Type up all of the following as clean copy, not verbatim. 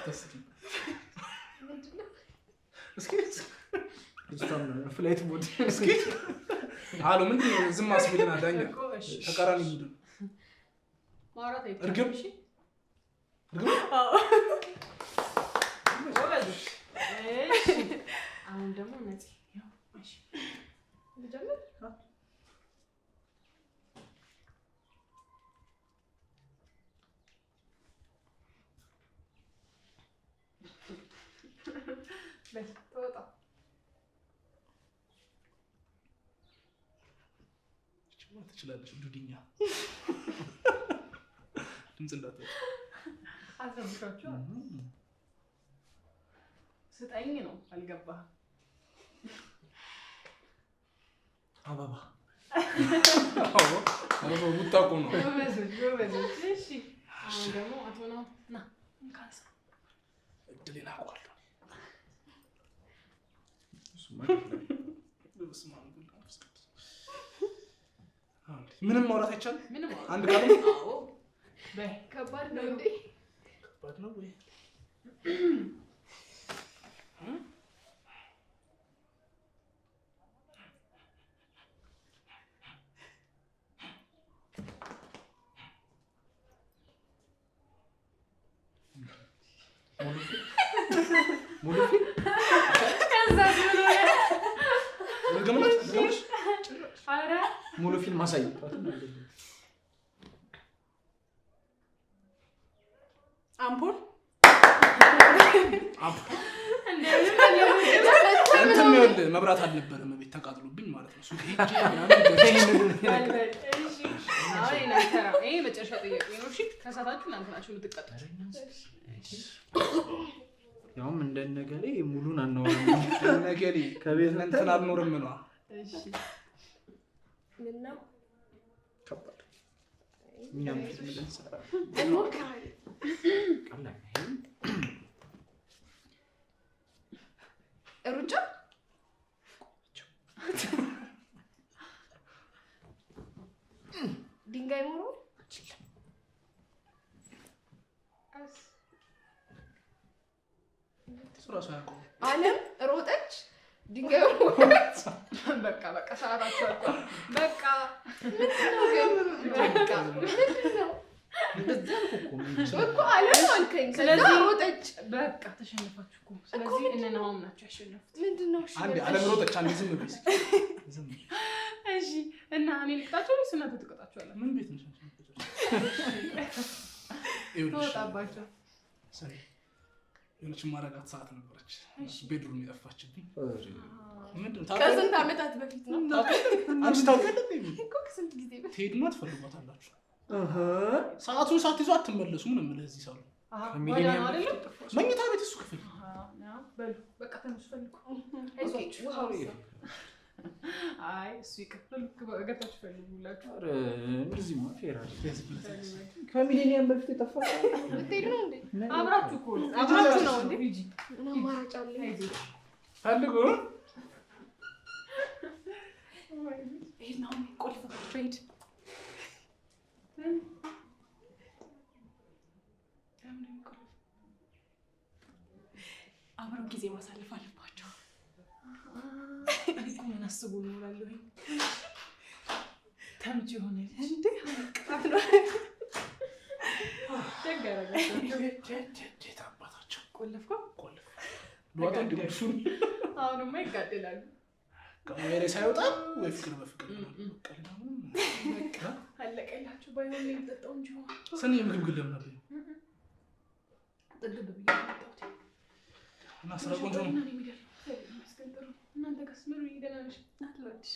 አታስቂኝ። እስኪ flight mode። እስኪ አሎ፣ ምንድን ነው? ዝም አስብልና ዳኛ። ተቃራኒ ቡድን። ማውራት አይቻልም። እርግብ? እሺ። እርግብ። አዎ። ጎበዞች። እሺ። አሁን ደግሞ ነፂ። ያው፣ እሺ። ልጀምር? በል ተወጣ። ይችማ ትችላለች። ዱድኛ ድምፅ እንዳታወጪ። አስረብሻችሁ ስጠኝ ነው፣ አልገባህም። አበባ። አዎ፣ አበባ ቡጣ እኮ ነው። ጎበዞች፣ ጎበዞች። እሺ፣ አሁን ደግሞ አቶ ነው፣ ና እንካንሳ። እድሌን አውቀዋለሁ። እሱማ ቀላል። በስመ አብ ወወልድ ወመንፈስ ቅዱስ። ምንም ማውራት አይቻልም። ምንም። አንድ ቃል። አዎ በይ። ከባድ ነው እንዴ? ከባድ ነው ወይ? ሙሉ ፊልም። ከዛስ ምን ሆነ? እርግምነሽ፣ እርግምነሽ። ኧረ። ሙሉ ፊልም አሳይ። አምፖል። እንትን ይኸውልህ፣ መብራት አልነበረም፣ ቤት ተቃጥሎብኝ ማለት ነው። ሱቅ ሄጄ ምናምን ገዝቼ። እሺ፣ አሁን የእናንተ ተራ። ይሄ መጨረሻ ጥያቄ ነው። እሺ፣ ከሳታችሁ እናንተ ናችሁ የምትቀጡት። ያውም እንደነገሌ ሙሉን አናወራም። ነገሌ ከቤት እንትን አልኖርም ነዋ። እሺ። ምን ነው? ከባድ። እኛም ፊልም ልንሰራ። እንሞክራለን። ቀላል ነው። ሩጫ። ድንጋይ መወርወር። እሱ እራሱ አያውቀውም። አለም ሮጠች፣ ድንጋይ ወረወረች። በቃ በቃ፣ ሰዓታችሁ አልቋል። በቃ። ምንድን ነው ግን? በቃ ምንድን ነው? እንደዚያ አልኩህ እኮ ምን እኮ አለም አልከኝ። ከዛ ሮጠች። በቃ ተሸነፋችሁ እኮ። ስለዚህ እነ ናሆም ናቸው ያሸነፉት። ምንድን ነው? እሺ አንዴ በቃ አለም እሺ። ሮጠች፣ አንዴ ዝም በይ እስኪ። ዝም በይ። እሺ፣ እና እኔ ልቅጣችሁ ወይስ እናንተ ትቀጣችኋላችሁ? ምን ቤት ነሽ አንቺ? ይኸውልሽ፣ ተወጣባቸው። ሰኒ፣ የሆነች የማደርጋት ሰዓት ነበረች። Bedroom የጠፋችብኝ። ምንድን ነው ታውቂያለሽ? ከስንት ዓመታት በፊት ነው? አንቺ ታውቂያለሽ? እኮ ከስንት ጊዜ በፊት። ትሄዱና ትፈልጓታላችሁ። ሰዓቱን ሳትይዙ አትመለሱም ነው የምልህ። እዚህ ሳሉ አሃ፣ ወዲያ ከሚሊኒየም ነው አይደለም? በፊት የጠፋው ሰው። መኝታ ቤት እሱ ክፍል። አሃ፣ ና በሉ በቃ ተነሱ፣ ፈልጉ። Okay፣ አይዟችሁ። ውሃው። አይ፣ እሱ ይቅር። በሉ ገብታችሁ ፈልጉላችሁ። ኧረ እንደዚህማ fair አይደለም። ከሚሊኒየም በፊት የጠፋ ሰው። ልትሄድ ነው እንዴ? አብራችሁ እኮ ነው፣ አብራችሁ ነው እንዴ? ሂጂ። ምን አማራጭ አለኝ? አይዞሽ። ፈልጉ። ሂድ ነው፣ ቆልፍባቸው ሂድ። ለምን ነው የሚቆልፍ? አብረው ጊዜ ማሳለፍ አለባቸው። እኔ እኮ ምን አስቦ ነው እላለሁኝ። ተምች የሆነ ልጅ እንዴ፣ ቅጣት ነው። ደግ አደረጋቸው። ጌታ አባታቸው። ቆለፍከው? ቆልፍ ልዋጣ እንዲ ቁልፉን። አሁንማ ይጋደላሉ። ወይ ሬሳ ይወጣል ወይ ፍቅር በፍቅር ይሆናል። በቃ ሌላ ምንም በቃ አለቀላችሁ። ባይሆን ነው የምጠጣው እንጂ ውሃ። ሰኒ፣ የምግብ ግን ለምን አበይም? ጥግብ ብዬ ነው የመጣሁት። እና ስራ ቆንጆ ነው። እና እኔ የሚገርም እግዚአብሔር ይመስገን ጥሩ ነው። እናንተ ጋርስ ምን ደህና ነሽ? አለሁልሽ።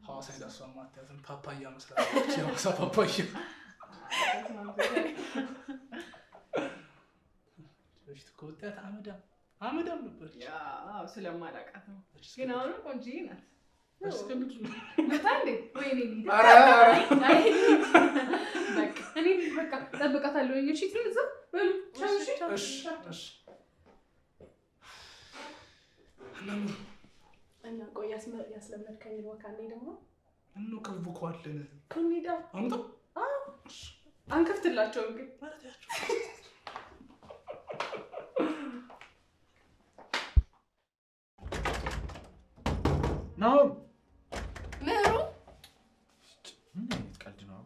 ሐዋሳ ሄዳ እሷን ማትያዝም ፓፓያ መስላለች። የሐዋሳ ፓፓያ። በፊት እኮ ብታያት አመዳም አመዳም ነበረች። ያው ስለማላውቃት ነው። ግን አሁንም ቆንጆዬ ናት። እስከ ልጁ ነው። መጣ እንዴ? ወይኔ ልሂድ። ኧረ ኧረ። አይ፣ በቃ እኔ በቃ እጠብቃታለሁ። እሺ፣ ትሉ እዛ በሉ። ቻው፣ እሺ። እሺ እሺ። እና ኑሩ። እና ቆይ፣ ያስለመድከኝ walk አንዴ ደግሞ። እንከውከዋለን። እንሂዳ። አምጣ። አንከፍትላቸውም ግን። ማለት ያቸው። ናሆም ምህሩ ምን አይነት ቀልድ ነው?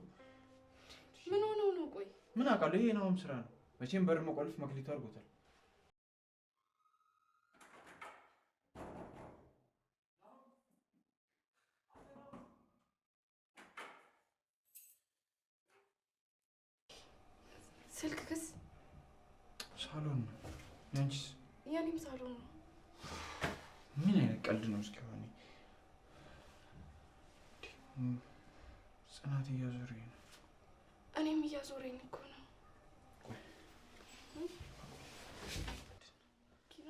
ምን ሆነው ነው? ቆይ ምን አውቃለሁ። ይሄ የናሆም ስራ ነው። መቼም በር መቆለፍ መክሊቱ አድርጎታል። ስልክ ክስ ሳሎን ነው። ያንቺስ? የኔም ሳሎን ነው። ምን አይነት ቀልድ ነው? እስኪ ሆነ ጽናት እያዞረኝ ነው። እኔም እያዞረኝ እኮ ነው። ኪራ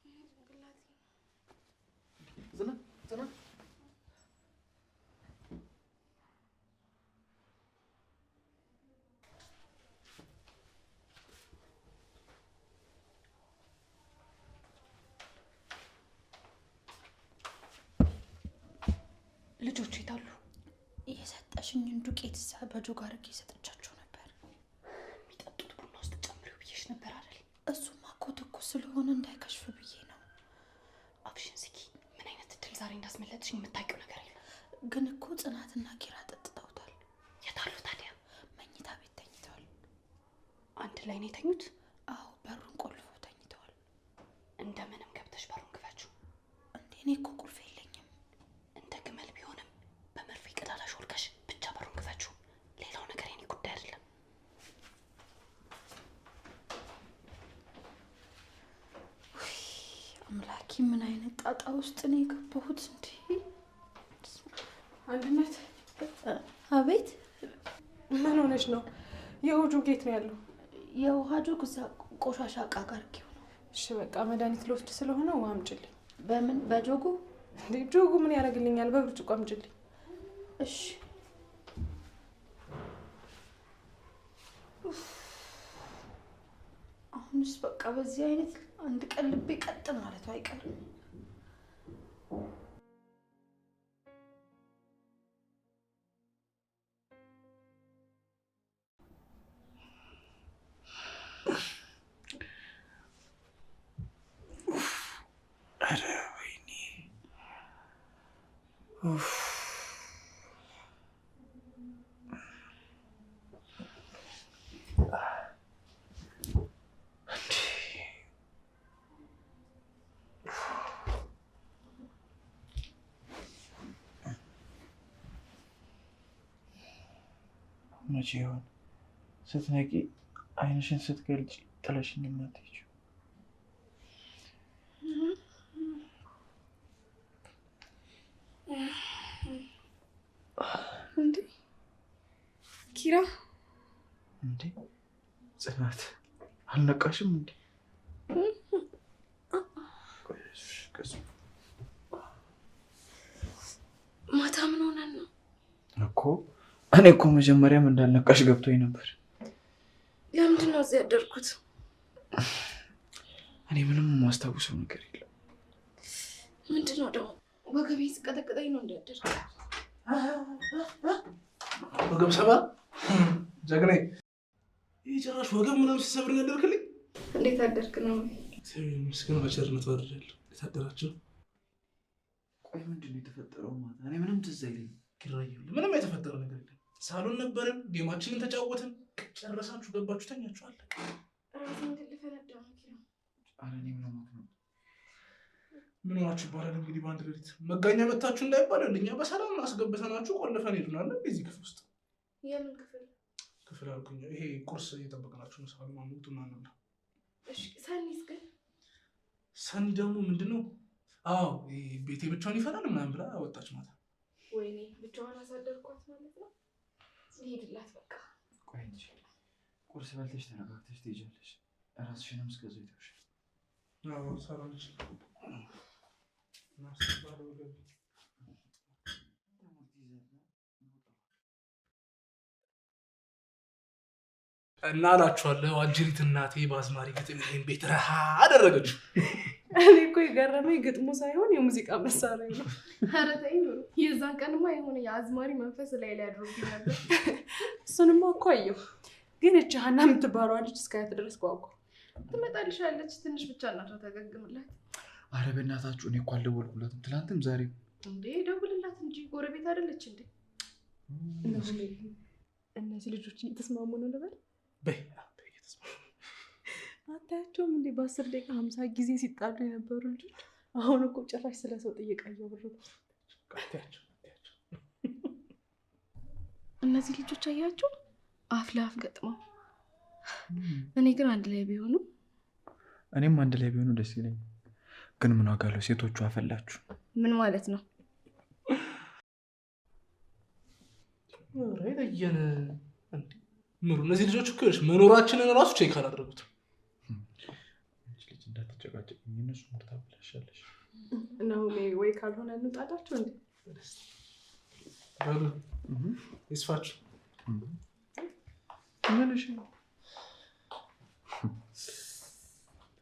ጭንቅላቴ ጽናት ጽናት ልጆቹ የታሉ? የሰጠሽኝን ዱቄት እዛ በጆግ አድርጌ ሰጥቻቸው ነበር። የሚጠጡት ቡና ውስጥ ጨምሪው ብዬሽ ነበር አይደል? እሱማ እኮ ትኩስ ስለሆነ እንዳይከሽፍ ብዬ ነው። አፍሽን ዝጊ። ምን አይነት እድል ዛሬ እንዳስመለጥሽኝ የምታውቂው ነገር የለም። ግን እኮ ጽናትና ኪራ ጠጥተውታል። የታሉ ታዲያ? መኝታ ቤት ተኝተዋል። አንድ ላይ ነው የተኙት? አዎ፣ በሩን ቆልፈው ተኝተዋል። እንደምንም ገብተሽ በሩን ክፈችው። እንዴ እኔ እኮ ቁልፍ የለኝም። እንደ ግመል ቢሆንም በመርፌ ቀዳዳ ሾልከሽ ብቻ በሩን ክፈችው። ሌላው ነገር የኔ ጉዳይ አይደለም። አምላኬ፣ ምን አይነት ጣጣ ውስጥ ነው የገባሁት? እንዴ አንድነት። አቤት። ምን ሆነሽ ነው? የውሃ ጆግ የት ነው ያለው? የውሃ ጆግ እዛ ቆሻሻ እቃ ጋር አድርጌው ነው። እሺ በቃ መድኃኒት ልወስድ ስለሆነ ውሃ አምጪልኝ። በምን በጆጉ? እንዴ ጆጉ ምን ያደርግልኛል? በብርጭቆ አምጪልኝ። እሺ። አሁንስ በቃ በዚህ አይነት አንድ ቀን ልቤ ቀጥ ማለቱ አይቀርም። ኧረ ወይኔ ኡፍ መቼ ይሆን ስትነቂ ዓይንሽን ስትገልጪ ጥለሽኝ የማትሄጂው? እንዴ ኪራ፣ እንዴ ጽናት አልነቃሽም እንዴ? ማታ ምን ሆነን ነው እኮ? እኔ እኮ መጀመሪያም እንዳልነቃሽ ገብቶኝ ነበር። ለምንድን ነው እዚህ ያደርኩት? እኔ ምንም የማስታውሰው ነገር የለም። ምንድን ነው ደግሞ ወገቤ ስቀጠቅጠኝ ነው እንዲያደርኩት። ወገብ ሰባ ጀግኔ። ይህ ጭራሽ ወገብ ምናምን ሲሰብር ነው ያደርክልኝ። እንዴት አደርክ ነው? እግዚአብሔር ይመስገን በቸርነቱ አድሬያለሁ። እንዴት አደራችሁ? ቆይ ምንድን ነው የተፈጠረው ማታ? እኔ ምንም ትዝ አይለኝም። ኪራዬ፣ ምንም የተፈጠረ ነገር የለም። ሳሎን ነበርን፣ ጌማችንን ተጫወትን፣ ጨረሳችሁ፣ ገባችሁ፣ ተኛችሁ፣ አለቀ። ራሴን ልፈነዳ ነው ኪራ። ኧረ እኔ ምንም ነው ምን ሆናችሁ ይባላል እንግዲህ በአንድ ሌሊት መጋኛ መታችሁ እንዳይባል እኛ በሰላም አስገብተናችሁ ቆልፈን ሄዱናል። እዚህ ክፍል ውስጥ የምን ክፍል? ክፍል አልኩኝ። ይሄ ቁርስ እየጠበቅናችሁ ነው። ሳሎን ውጡና እንብላ። እሺ ሰኒስ ግን? ሰኒ ደግሞ ምንድነው? አዎ ቤቴ ብቻውን ይፈራል ምናምን ብላ ወጣች ማታ። ወይኔ ብቻዋን አሳደርኳት ማለት ነው። ልሂድላት በቃ። ቆይ እንጂ ቁርስ በልተሽ ተረጋግተሽ ትሄጃለሽ። ራስሽንም እስከዚያው ይተውሻል። አዎ ሳሎን እና እላችኋለሁ አጅሪት እናቴ በአዝማሪ ግጥም ይሄን ቤት ረሃ አደረገችው። እኔ እኮ የገረመኝ ግጥሙ ሳይሆን የሙዚቃ መሳሪያ ነው። ኧረ ተይ ኑሩ፣ የዛን ቀንማ የሆነ የአዝማሪ መንፈስ ላይ ሊያድሩብኝ ነበር። እሱንማ እኮ አየሁ፣ ግን እቺ ሀና የምትባለዋ ልጅ እስከ አያት ድረስ ጓጓ። ትመጣልሻለች፣ ትንሽ ብቻ እናቷ ታገግምላት። አረ በእናታችሁ እኔ እኮ አልደወልኩላትም ትናንትም ዛሬም። እንዴ ደውልላት እንጂ ጎረቤት አይደለች እንዴ? እነዚህ ልጆች እየተስማሙ ነው ልበል? በይ በይ እየተስማሙ አታያቸውም እንዴ? በ10 ደቂቃ 50 ጊዜ ሲጣሉ የነበሩ ልጆች አሁን እኮ ጭራሽ ስለ ሰው ጥየቃ እያወሩ ነው። አታያቸው አታያቸው። እነዚህ ልጆች አያቸው አፍ ለአፍ ገጥመው። እኔ ግን አንድ ላይ ቢሆኑ እኔም አንድ ላይ ቢሆኑ ደስ ይለኛል። ግን ምን ዋጋ አለው? ሴቶቹ አፈላችሁ። ምን ማለት ነው? ኧረ ይለየን እንዴ ምሩ። እነዚህ ልጆች እኮ ይኸውልሽ መኖራችንን እራሱ check አላደረጉትም። አንቺ ልጅ እንዳትጨቃጨቅኝ፣ እነሱ mood ታበላሻለሽ። ናሆሜ ወይ ካልሆነ እንውጣላቸው እንዴ? በሉ ይስፋችሁ። ምን እሺ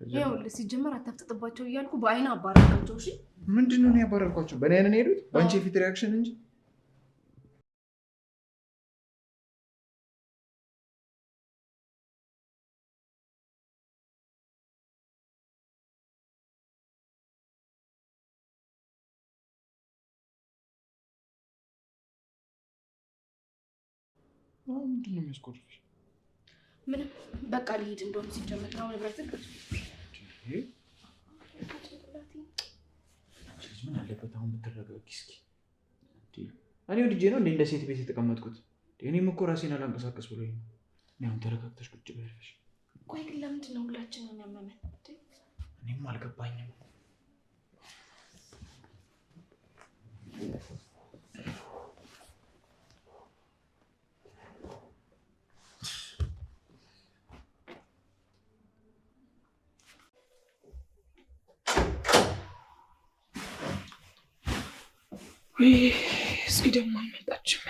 ይኸውልህ ሲጀመር አታፍጥጥባቸው እያልኩ በአይን አባረርካቸው። እሺ ምንድን ነው ያባረርኳቸው? በእኔ አይን ነው የሄዱት? በአንቺ የፊት reaction እንጂ። ምንድን ነው የሚያስቆርፍሽ? ምንም በቃ ልሂድ። እንደውም ሲጀመር ነው ንብረት ምን አለበት አሁን ብትረጋጊ እስኪ። እኔ ወድጄ ነው እንደ ሴት ቤት የተቀመጥኩት? እኔም እኮ ራሴን አላንቀሳቀስ ብሎኝ ነው። እኔ አሁን ተረጋግተሽ ቁጭ በይ። ቆይ ግን ለምንድን ነው ሁላችንን ያመመን? እኔም አልገባኝም። ወይ እስኪ ደግሞ አልመጣችም።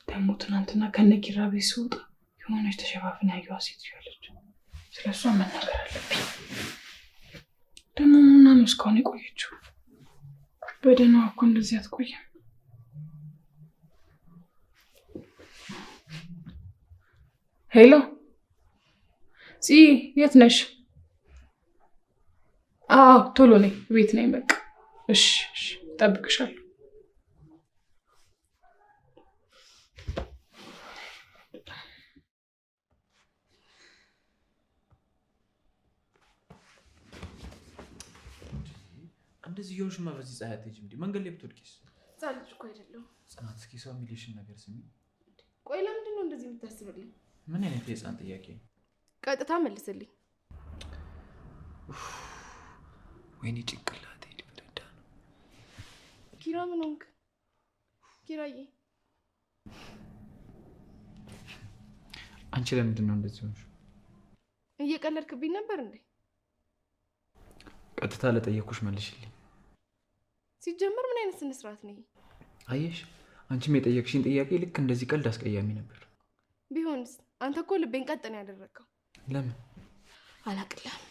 ደግሞ ትናንትና ከነኪራ ቤት ስወጣ የሆነች ተሸፋፍና ያየኋት ሴትዮ አለች። ስለሷ መናገር አለብኝ። ደግሞ ምና ነው እስካሁን የቆየችው? በደህናዋ እኮ እንደዚህ አትቆይም። Hello ጽ የት ነሽ? አዎ ቶሎ ነኝ፣ ቤት ነኝ። በቃ እሺ እሺ፣ እጠብቅሻለሁ። እንደዚህ እየሆንሽማ በዚህ ፀሐይ አትሄጂም እንዴ? መንገድ ላይ ብትወድቂስ? ሕፃን ልጅ እኮ አይደለሁም። ጽናት፣ እስኪ ሰው የሚልሽን ነገር ስሚ። ቆይ ለምንድን ነው እንደዚህ የምታስብልኝ? ምን አይነት የሕፃን ጥያቄ ነው? ቀጥታ መልስልኝ። ወይኔ ጭንቅላቴ ሊፈነዳ ነው። ኪራ ምን ሆንክ? ኪራዬ አንቺ ለምንድን ነው እንደዚህ ሆንሽ? እየቀለድክብኝ ነበር እንዴ? ቀጥታ ለጠየኩሽ መልሽልኝ። ሲጀመር ምን አይነት ስነ ስርዓት ነው? አየሽ፣ አንቺም የጠየቅሽኝ ጥያቄ ልክ እንደዚህ ቀልድ አስቀያሚ ነበር። ቢሆንስ አንተ እኮ ልቤን ቀጥ ነው ያደረግከው። ለምን አላቅልህም።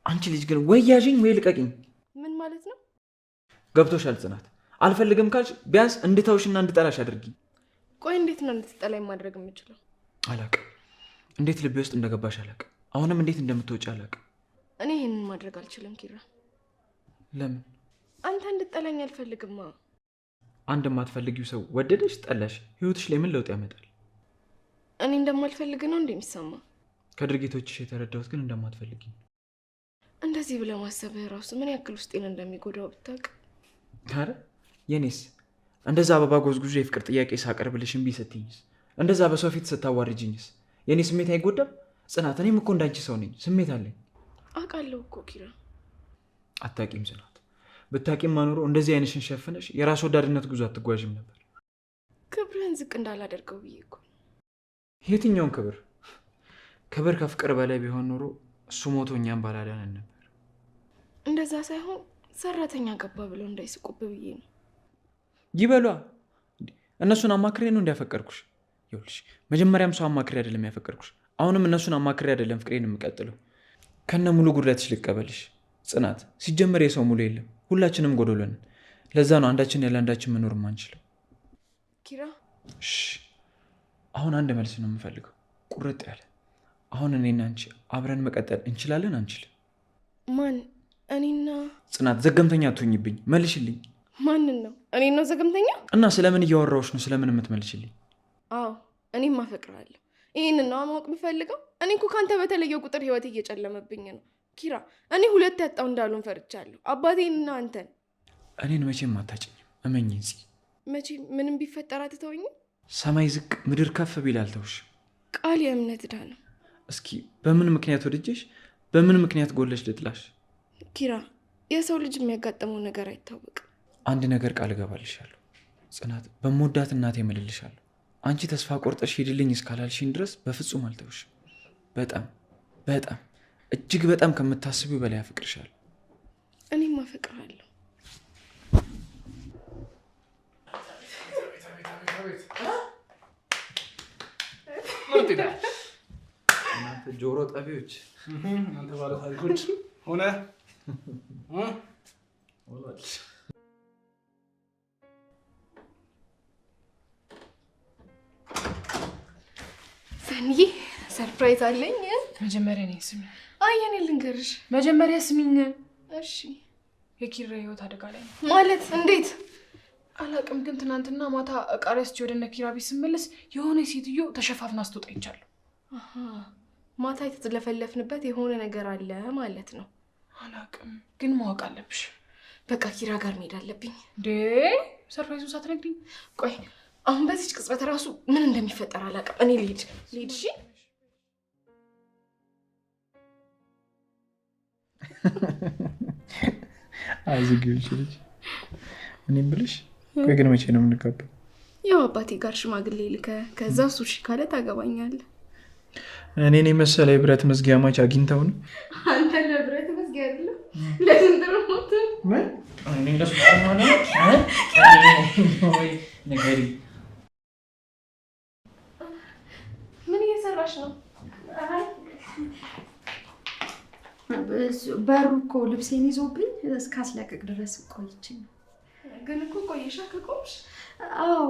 አንቺ ልጅ ግን ወይ ያዥኝ ወይ ልቀቂኝ። ምን ማለት ነው? ገብቶሻል ጽናት? አልፈልግም ካልሽ ቢያንስ እንድተውሽና እንድጠላሽ አድርጊኝ። ቆይ እንዴት ነው እንድትጠላኝ ማድረግ የምችለው? አላቅም። እንዴት ልቤ ውስጥ እንደገባሽ አላቅም። አሁንም እንዴት እንደምትወጪ አላቅም። እኔ ይሄንን ማድረግ አልችልም ኪራ። ለምን? አንተ እንድጠላኝ አልፈልግማ። አንድ የማትፈልጊው ሰው ወደደሽ ጠላሽ ህይወትሽ ላይ ምን ለውጥ ያመጣል? እኔ እንደማልፈልግ ነው እንዴ የሚሰማ? ከድርጊቶችሽ የተረዳሁት ግን እንደማትፈልጊ ነው። እንደዚህ ብለህ ማሰብህ ራሱ ምን ያክል ውስጤን እንደሚጎዳው ብታውቅ። አረ የኔስ እንደዛ አበባ ጎዝጉዤ የፍቅር ጥያቄ ሳቀርብልሽ እምቢ ስትይኝስ? እንደዛ በሰው ፊት ስታዋርጅኝስ የኔ ስሜት አይጎዳም? ጽናት፣ እኔም እኮ እንዳንቺ ሰው ነኝ፣ ስሜት አለኝ። አውቃለሁ እኮ ኪራ። አታውቂም ጽናት። ብታውቂም ማኖሮ እንደዚህ አይነሽን ሸፍነሽ የራስ ወዳድነት ጉዞ አትጓዥም ነበር። ክብርህን ዝቅ እንዳላደርገው ብዬ እኮ። የትኛውን ክብር? ክብር ከፍቅር በላይ ቢሆን ኖሮ እሱ ሞቶ እኛም ባላዳነን ነበር። እንደዛ ሳይሆን ሰራተኛ ገባ ብለው እንዳይስቁብህ ብዬ ነው። ይበሏ። እነሱን አማክሬ ነው እንዲያፈቀርኩሽ። ይኸውልሽ መጀመሪያም ሰው አማክሬ አይደለም ያፈቀርኩሽ። አሁንም እነሱን አማክሬ አይደለም ፍቅሬን የምቀጥለው። ከነ ሙሉ ጉድለትሽ ልቀበልሽ ጽናት። ሲጀመር የሰው ሙሉ የለም፣ ሁላችንም ጎዶሎ ነን። ለዛ ነው አንዳችን ያለ አንዳችን መኖር የማንችለው። ኪራ እሺ፣ አሁን አንድ መልስ ነው የምፈልገው፣ ቁርጥ ያለ። አሁን እኔና አንቺ አብረን መቀጠል እንችላለን አንችልም? ማን? እኔና ጽናት። ዘገምተኛ አትሁኝብኝ፣ መልሽልኝ። ማንን ነው? እኔን ነው ዘገምተኛ? እና ስለምን እያወራሁሽ ነው? ስለምን የምትመልሽልኝ? አዎ እኔም አፈቅርሃለሁ። ይህንን ነው ማወቅ የምፈልገው። እኔ እኮ ካንተ በተለየ ቁጥር ህይወት እየጨለመብኝ ነው ኪራ። እኔ ሁለት ያጣው እንዳሉን ፈርቻለሁ፣ አባቴንና አንተን። እኔን መቼም አታጭኝም፣ እመኚኝ ጽ። መቼም ምንም ቢፈጠር አትተውኝም። ሰማይ ዝቅ ምድር ከፍ ቢል አልተውሽም። ቃል የእምነት ዕዳ ነው። እስኪ በምን ምክንያት ወድጄሽ፣ በምን ምክንያት ጎለሽ ልጥላሽ? ኪራ፣ የሰው ልጅ የሚያጋጥመው ነገር አይታወቅም። አንድ ነገር ቃል እገባልሻለሁ ጽናት፣ በምወዳት እናቴ እምልልሻለሁ። አንቺ ተስፋ ቆርጠሽ ሂድልኝ እስካላልሽኝ ድረስ በፍጹም አልተውሽም። በጣም በጣም እጅግ በጣም ከምታስቢው በላይ አፈቅርሻለሁ። እኔም አፈቅርሃለሁ። እናንተ ጆሮ ጠቢዎች፣ እናንተ ባለ ታሪኮች ሆነ ሆኗል። ሰንዬ surprise አለኝ። መጀመሪያ እኔን ስሚኝ። አይ እኔ ልንገርሽ። መጀመሪያ ስሚኝ። እሺ። የኪራ ህይወት አደጋ ላይ ነው። ማለት እንዴት? አላቅም፣ ግን ትናንትና ማታ ዕቃ ረስቼ ወደ እነ ኪራ ቤት ስመለስ የሆነ ሴትዮ ተሸፋፍና ስትወጣ አይቻለሁ። አሃ፣ ማታ የተለፈለፍንበት የሆነ ነገር አለ ማለት ነው። አላቅም፣ ግን ማወቅ አለብሽ። በቃ ኪራ ጋር መሄድ አለብኝ። እንዴ surprise ኡን ሳትነግሪኝ? ቆይ አሁን በዚች ቅጽበት ራሱ ምን እንደሚፈጠር አላውቅም። እኔ ልሂድ ልሂድ። እሺ አዝጊዎች ልጅ። እኔም ብልሽ ቆይ ግን መቼ ነው የምንጋባው? ያው አባቴ ጋር ሽማግሌ ልከ ከዛ እሱ እሺ ካለ ታገባኛለህ። እኔን የመሰለ የብረት መዝጊያ ማች አግኝተው ነው። አንተ ለብረት መዝጊያ አይደለም ለስንት ነው? ምን እኔ ለሱ ማለት ወይ ንገሪ። ምን እየሰራሽ ነው? በሩ እኮ ልብሴን ይዞብኝ እስካስለቅቅ ድረስ ቆይቼ ነው። ግን እኮ ቆየሻ ከቆምሽ? አዎ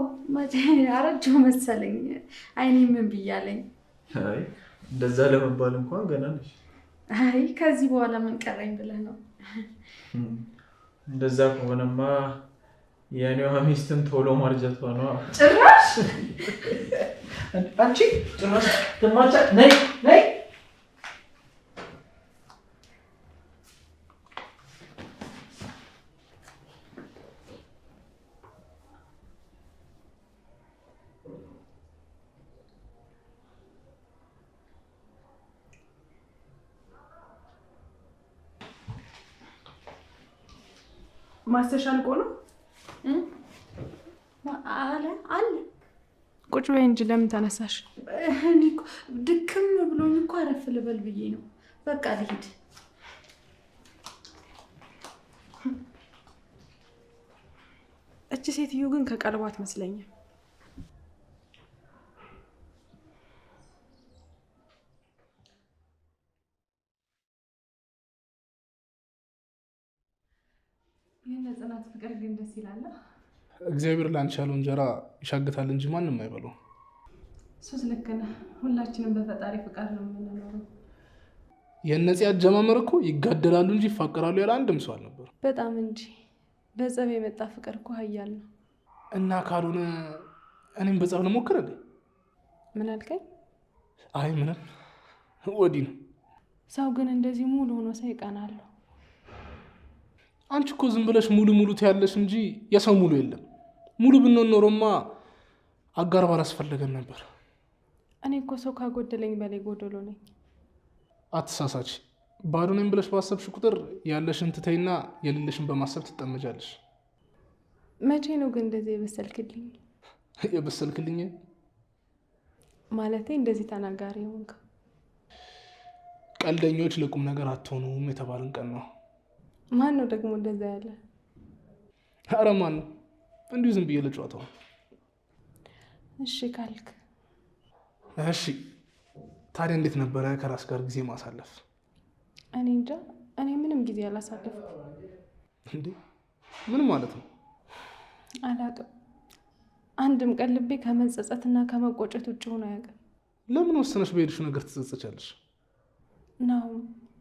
አረጀሁ መሰለኝ። አይኔ ምን ብያለኝ? አይ እንደዛ ለመባል እንኳን ገና ነሽ። አይ ከዚህ በኋላ ምን ቀረኝ ብለህ ነው? እንደዛ ከሆነማ የኔዋ ሚስትም ቶሎ ማርጀቷ ነው። ጭራሽ አንቺ ጭራሽ ትማቻ። ነይ ነይ። ማስተሻ አልቆ ነው አለ አለ። ቁጭ በይ እንጂ ለምን ተነሳሽ? እኔ እኮ ድክም ብሎኝ እኮ አረፍ ልበል ብዬ ነው። በቃ ልሂድ። እቺ ሴትዮ ግን ከቀልቧ አትመስለኝም። የነጽናት ፍቅር ግን ደስ ይላል። እግዚአብሔር ላንቺ ያለው እንጀራ ይሻግታል እንጂ ማንም አይበላው። እሱስ ልክ ነህ። ሁላችንም በፈጣሪ ፍቃድ ነው የምንኖረው። የነጽ አጀማመር እኮ ይጋደላሉ እንጂ ይፋቀራሉ ያለ አንድም ሰው አልነበር። በጣም እንጂ በጸብ የመጣ ፍቅር እኮ ኃያል ነው። እና ካልሆነ እኔም በጸብ ልሞክር እንዴ? ምን አልከኝ? አይ ምንም፣ ወዲህ ነው። ሰው ግን እንደዚህ ሙሉ ሆኖ ሳይቀናለሁ። አንቺ እኮ ዝም ብለሽ ሙሉ ሙሉ ትያለሽ እንጂ የሰው ሙሉ የለም። ሙሉ ብንሆን ኖሮማ አጋር ባላስፈለገን ነበር። እኔ እኮ ሰው ካጎደለኝ በላይ ጎደሎ ነኝ። አትሳሳች። ባዶ ነኝ ብለሽ ባሰብሽ ቁጥር ያለሽን ትተይና የሌለሽን በማሰብ ትጠመጃለሽ። መቼ ነው ግን እንደዚህ የበሰልክልኝ? የበሰልክልኝ ማለቴ እንደዚህ ተናጋሪ ሆንክ። ቀልደኞች ለቁም ነገር አትሆኑም የተባልን ቀን ነው። ማን ነው ደግሞ እንደዛ ያለ? ኧረ ማን ነው? እንዲሁ ዝም ብዬ ለጨዋታው። እሺ ካልክ እሺ። ታዲያ እንዴት ነበረ ከራስ ጋር ጊዜ ማሳለፍ? እኔ እንጃ፣ እኔ ምንም ጊዜ አላሳለፍኩም። እንዴ ምን ማለት ነው? አላውቅም። አንድም ቀን ልቤ ከመጸጸትና ከመቆጨት ውጭ ሆኖ አያውቅም። ለምን ወሰነሽ በሄድሽው ነገር ትጸጸቻለሽ? ነው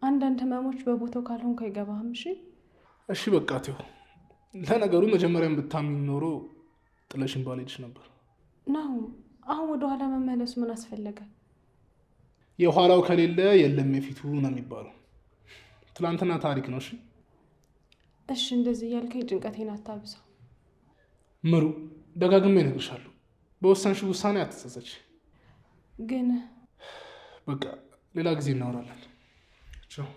አንዳንድ ህመሞች በቦታው ካልሆንክ አይገባህም። እሺ እሺ በቃ ተው። ለነገሩ መጀመሪያም ብታምኚኝ ኖሮ ጥለሽኝ ባልሄድሽ ነበር። ናሁ አሁን ወደ ኋላ መመለሱ ምን አስፈለገ? የኋላው ከሌለ የለም የፊቱ ነው የሚባለው። ትላንትና ታሪክ ነው። እሺ እሺ፣ እንደዚህ እያልከኝ ጭንቀቴን አታብሰው። ምሩ፣ ደጋግሜ እነግርሻለሁ፣ በወሰንሽው ውሳኔ አትጸጸች። ግን በቃ ሌላ ጊዜ እናወራለን። ቻው።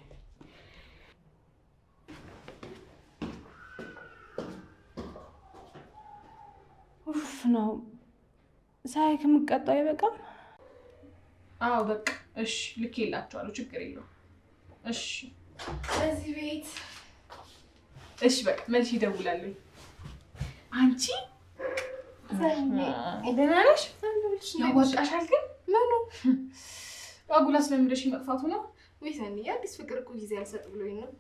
ኡፍ ነው ሳይ ከምቀጣው አይበቃም? አዎ በቃ እሺ፣ ልኬላቸዋለሁ፣ ችግር የለውም። እሺ እዚህ ቤት እሺ፣ በቃ መልሼ እደውላለሁ። አንቺ ደህና ነሽ? ያዋጣሻል ግን ምኑ አጉላ ስለምደሽ መጥፋቱ ነው። ወይ ሰኒ፣ አዲስ ፍቅር እኮ ጊዜ አልሰጥ ብሎኝ ነው።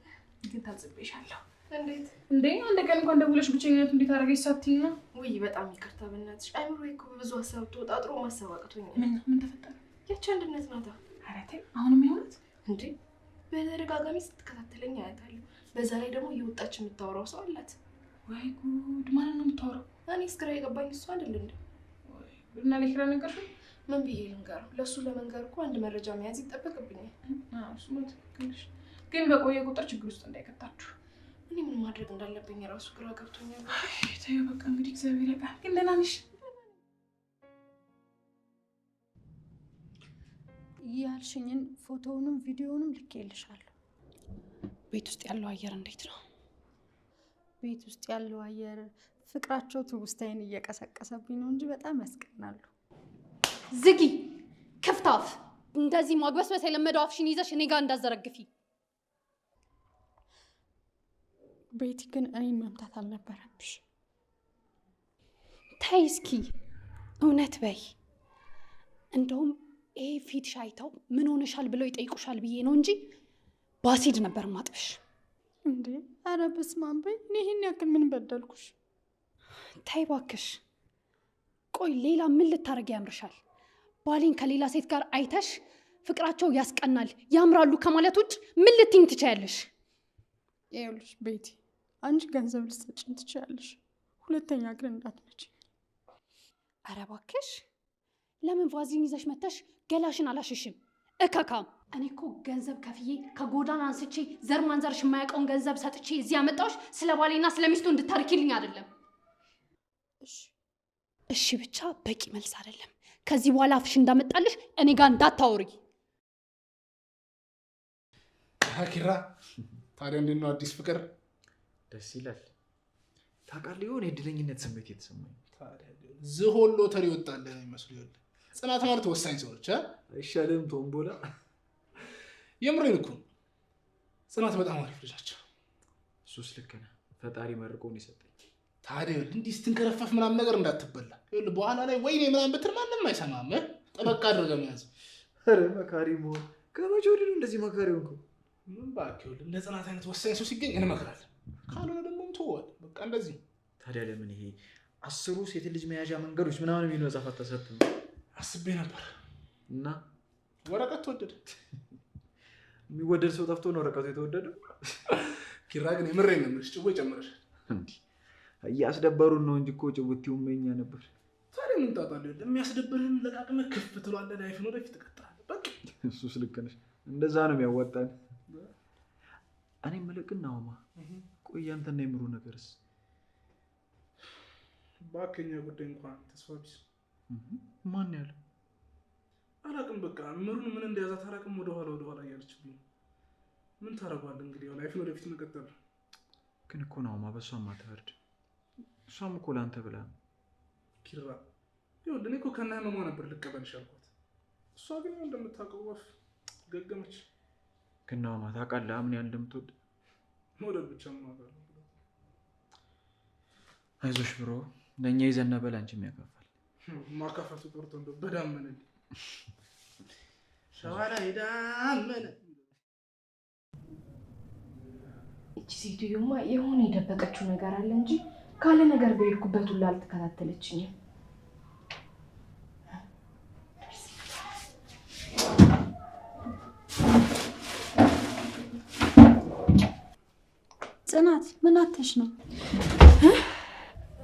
ግን ታዝቤሻለሁ። እንዴት እንዴ? አንድ ቀን እንኳን ደውለሽ ብቸኝነቱ እንዴት አደረገሽ ሳትይኝ ነው። ውይ በጣም ይቅርታ በእናትሽ። አይምሮዬ እኮ በብዙ ሀሳብ ተወጣጥሮ ማሰብ አቅቶኛል። ምን ነው ምን ተፈጠረ? ያቺ አንድነት ናታ። ኧረ ተይ፣ አሁንም የሆነት እንዴ? በተደጋጋሚ ስትከታተለኝ አያታለሁ። በዛ ላይ ደግሞ እየወጣች የምታወራው ሰው አላት። ወይ ጉድ! ማንን ነው የምታወራው? እኔስ ግራ የገባኝ እሱ አይደል እንዴ? እና ለኪራ ነገርሽው? ምን ብዬ ልንገረው? ለእሱ ለመንገር እኮ አንድ መረጃ መያዝ ይጠበቅብኛል። አዎ እሱማ ትክክል ነሽ። ግን በቆየ ቁጥር ችግር ውስጥ እንዳይከታችሁ። እኔ ምን ማድረግ እንዳለብኝ ራሱ ግራ ገብቶኛል። አይ ተይው በቃ እንግዲህ እግዚአብሔር ያውቃል። ግን ደህና ነሽ? ያልሽኝን ፎቶውንም ቪዲዮውንም ልኬልሻለሁ። ቤት ውስጥ ያለው አየር እንዴት ነው? ቤት ውስጥ ያለው አየር ፍቅራቸው ትውስታዬን እየቀሰቀሰብኝ ነው እንጂ በጣም ያስቀናሉ። ዝጊ! ክፍት አፍ! እንደዚህ ማግበስበስ የለመደው አፍሽን ይዘሽ እኔ ጋር እንዳዘረግፊ። ቤቲ ግን እኔን መምታት አልነበረብሽ። ተይ እስኪ እውነት በይ። እንደውም ይሄ ፊትሽ አይተው ምን ሆነሻል ብለው ይጠይቁሻል ብዬ ነው እንጂ ባሲድ ነበር ማጥብሽ። እንዴ ኧረ በስመ አብ በይ። እኔ ይሄን ያክል ምን በደልኩሽ? ተይ እባክሽ። ቆይ ሌላ ምን ልታደርጊ ያምርሻል? ባሌን ከሌላ ሴት ጋር አይተሽ ፍቅራቸው ያስቀናል ያምራሉ ከማለት ውጭ ምን ልትይኝ ትችያለሽ? ይኸውልሽ ቤቲ፣ አንቺ ገንዘብ ልትሰጪኝ ትችያለሽ፣ ሁለተኛ ግን እንዳትመጪ። ኧረ እባክሽ ለምን ቫዝሊን ይዘሽ መተሽ ገላሽን አላሸሽም? እከካም። እኔ እኮ ገንዘብ ከፍዬ ከጎዳና አንስቼ ዘር ማንዘርሽ የማያውቀውን ገንዘብ ሰጥቼ እዚህ ያመጣሁሽ ስለ ባሌና ስለ ሚስቱ እንድታርኪልኝ አይደለም። እሺ እሺ ብቻ በቂ መልስ አይደለም። ከዚህ በኋላ አፍሽ እንዳመጣልሽ እኔ ጋር እንዳታወሪ። ኪራ፣ ታዲያ እንዴት ነው አዲስ ፍቅር? ደስ ይላል። ታውቃለህ፣ የሆነ የእድለኝነት ስሜት የተሰማኝ። ዝሆን ሎተሪ ወጣልህ ነው የሚመስለው። ይኸውልህ ጽናት ማለት ወሳኝ ሰዎች አይሻልም? ቶምቦላ። የምሬን እኮ ጽናት በጣም አሪፍ ልጃቸው። እሱስ ልክ ነህ። ፈጣሪ መርቆን የሰጠኝ። ታዲያ እንዲህ ስትንከረፈፍ ምናምን ነገር እንዳትበላ። ይኸውልህ በኋላ ላይ ወይኔ ምናምን ብትል ማንም አይሰማም። ጠበቅ አድርገህ መያዝ። ኧረ መካሪ መሆን ከመቼ ወዲህ ነው እንደዚህ መካሪ ሆንኩ? ምን እባክህ፣ ይኸውልህ እንደ ጽናት አይነት ወሳኝ ሰው ሲገኝ እንመክራለን፣ ካልሆነ ደግሞ እንተወዋለን። በቃ እንደዚህ። ታዲያ ለምን ይሄ 10 ሴት ልጅ መያዣ መንገዶች ምናምን የሚል መጽሐፍ አታሳትም? አስቤ ነበር እና ወረቀት ተወደደ። የሚወደድ ሰው ጠፍቶ ነው ወረቀቱ የተወደደው። ኪራ ግን የምሬን ነው የምልሽ፣ ጭዌ ጨምረሻል። እንዲህ እያስደበሩን ነው እንጂ እኮ ጭውቴውም የእኛ ነበር። ታዲያ ምን ጣጣ አለው? የሚያስደብርህን ለቃቅመህ ክፍ ትለዋለህ፣ ላይፍን ወደፊት ትቀጥላለህ። በቃ እሱስ ልክ ነሽ። እንደዛ ነው የሚያዋጣን። እኔ የምልህ ግን ናሆማ፣ ቆይ ያንተና የምሩ ነገርስ? እባክህ የእኛ ጉዳይ እንኳን ተስፋ ቢስ። ማን ያለው? አላውቅም። በቃ ምሩን ምን እንደያዛት አላውቅም። ወደኋላ ወደኋላ እያለችብኝ ነው። ምን ታደርገዋለህ እንግዲህ፣ ያው ላይፍን ወደፊት መቀጠል ነው። ግን እኮ ናሆማ በእሷም አትፈርድ። እሷም እኮ ለአንተ ብላ ነው። ኪራ ይኸውልህ፣ እኔ እኮ ከነ ህመሟ ነበር ልቀበልሽ ያልኳት። እሷ ግን ያው እንደምታውቀው ወፍ ገገመች። ግን ናሆማ ታውቃለህ ምን ያህል እንደምትወድ። መውደድ ብቻ ምን ዋጋ አለው? አይዞሽ ብሮ፣ ለእኛ የዘነበ ለአንቺም ያካፋል። ማካፈቱ ቀርቶ እንደው በዳመነልኝ ሸዋ ላይ ዳመነ። እቺ ሴትዮማ የሆነ የደበቀችው ነገር አለ እንጂ ካለ ነገር በሄድኩበት ሁላ አልተከታተለችኝም። ምን አተሽ ነው?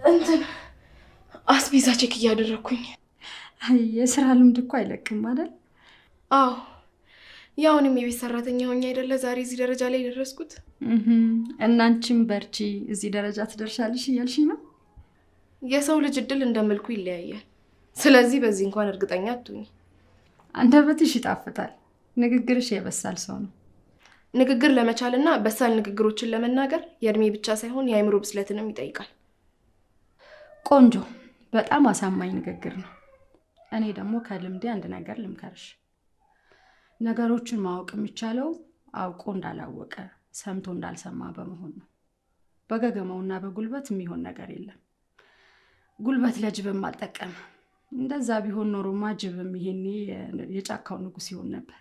እንትን አስቤዛ check እያደረኩኝ። አይ የስራ ልምድ እኮ አይለቅም አይደል? አዎ ያው እኔም የቤት ሰራተኛ ሆኜ አይደለ ዛሬ እዚህ ደረጃ ላይ የደረስኩት። እና አንቺም በርቺ እዚህ ደረጃ ትደርሻለሽ እያልሽኝ ነው? የሰው ልጅ እድል እንደ መልኩ ይለያያል። ስለዚህ በዚህ እንኳን እርግጠኛ አትሁኝ። አንደበትሽ ይጣፍጣል፣ ንግግርሽ የበሳል ሰው ነው። ንግግር ለመቻልና በሳል ንግግሮችን ለመናገር የእድሜ ብቻ ሳይሆን የአእምሮ ብስለትንም ይጠይቃል። ቆንጆ፣ በጣም አሳማኝ ንግግር ነው። እኔ ደግሞ ከልምዴ አንድ ነገር ልምከርሽ። ነገሮችን ማወቅ የሚቻለው አውቆ እንዳላወቀ ሰምቶ እንዳልሰማ በመሆን ነው። በገገመውና በጉልበት የሚሆን ነገር የለም። ጉልበት ለጅብም አልጠቀመ። እንደዛ ቢሆን ኖሮማ ጅብም ይሄኔ የጫካው ንጉስ ይሆን ነበር።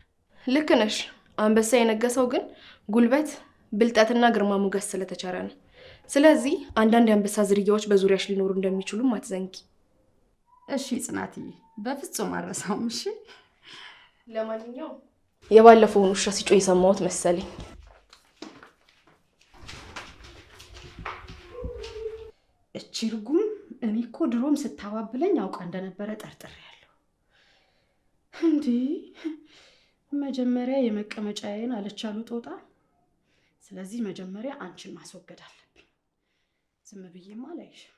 ልክ ነሽ። አንበሳ የነገሰው ግን ጉልበት፣ ብልጠትና ግርማ ሞገስ ስለተቸረ ነው። ስለዚህ አንዳንድ የአንበሳ ዝርያዎች በዙሪያሽ ሊኖሩ እንደሚችሉም አትዘንጊ። እሺ ጽናትዬ፣ በፍጹም አልረሳውም። እሺ ለማንኛውም የባለፈውን ውሻ ሲጮህ የሰማሁት መሰለኝ። እቺ እርጉም እኔ እኮ ድሮም ስታባብለኝ አውቃ እንደነበረ ጠርጥሬያለሁ። እንዴ መጀመሪያ የመቀመጫዬን አለች አሉ ጦጣ። ስለዚህ መጀመሪያ አንቺን ማስወገድ አለብኝ። ዝም ብዬማ አላይሽም።